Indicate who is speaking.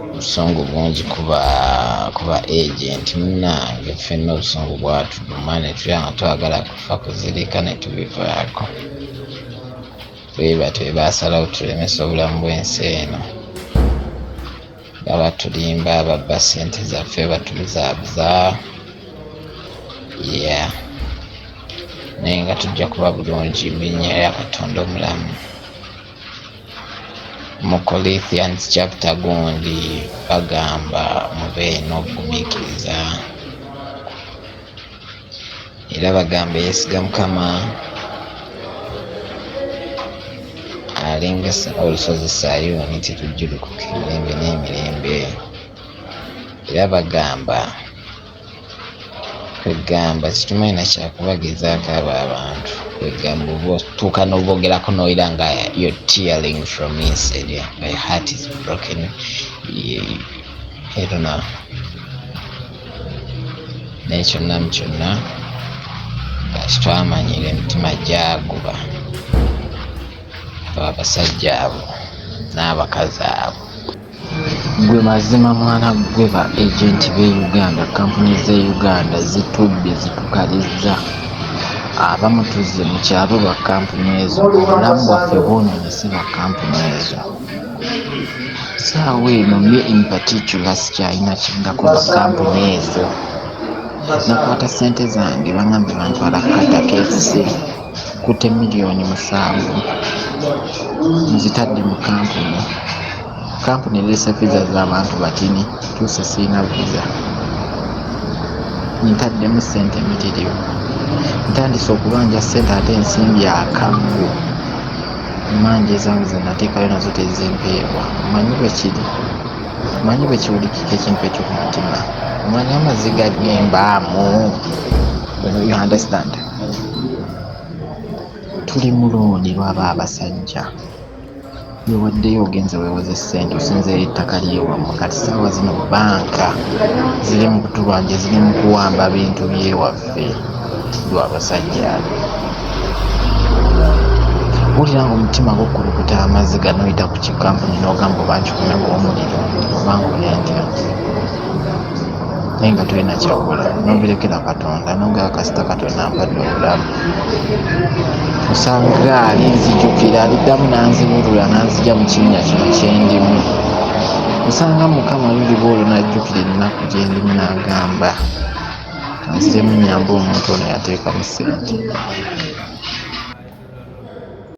Speaker 1: Obusungu bungi kuba agent munnange, ffenna obusungu bwatuluma ne tulaba nga twagala kufa kuzirika ne tubivaako. Bwe batyo bwe baasalawo tulemesa obulamu bw'ensi eno nga batulimba, babba ssente zaffe, batubuzaabuza, yeah, naye nga tujja kuba bulungi mu linnya lya Katonda omulamu. Mu Corinthians chapter gundi bagamba mube n'obugumiikiriza, era bagamba eyeesiga Mukama alinga olusozi Sayuuni terujjulukuka emirembe n'emirembe. Era bagamba kwegamba situmanyi na kyakubagezaako abo abantu, kwegamba oba otuuka n'obogerako n'owulira nga you're tearing from inside, nga your heart is broken, I don't know. Naye kyonna mu kyonna nga tetwamanyira emitima gyaguba abo abasajja abo n'abakazi abo. Gwe mazima mwana gwe ba agenti b'e Uganda, kampuni z'e Uganda zitubbye zitukalizza. Abamu tuzze mu kyalo lwa kampuni ezo, obulamu bwaffe bwonoonese lwa kampuni ezo. Ssaawa eno me in particular sikyalina kiddako lwa kampuni ezo. Nakwata ssente zange bangambye bantwala Qatar KFC, nkutte 7 million nzitadde mu kampuni. Kampuni ereese visa z'abantu batini, ntuuse sirina visa. Ntaddemu ssente mpitirivu. Ntandise okubanja ssente ate ensimbi akaggo. Emmanja ezange ze nateekayo nazo tezimpeebwa. Omanyi bwe kiri? Omanyi bwe kiwulikika ekintu ekyo ku mutima? Omanyi amaziga gembaamu? You understand? Tuli mu looni lwaba abasajja. Wewaddeyo ogenze weewoze ssente osinzeeyo ettaka lyewammwe, kati ssaawa zino bbanka ziri mu kutubanja, ziri mu kuwamba bintu byewaffe lwa basajja abo. Wulira ng'omutima gukulukuta amaziga n'oyita ku kikampuni n'ogamba oba nkikumeko omuliro oba nkole ntya, naye nga tolina kyakukola n'obirekera Katonda n'ogamba kasita Katonda ampadde obulamu. Osanga alinzijukira aliddamu n'anzibulula n'anzigya mu kinnya kino kye ndimu. Osanga Mukama luliba olwo n'ajjukira ennaku gye ndimu n'agamba kanziremu nnyambe omuntu ono yateekamu ssente.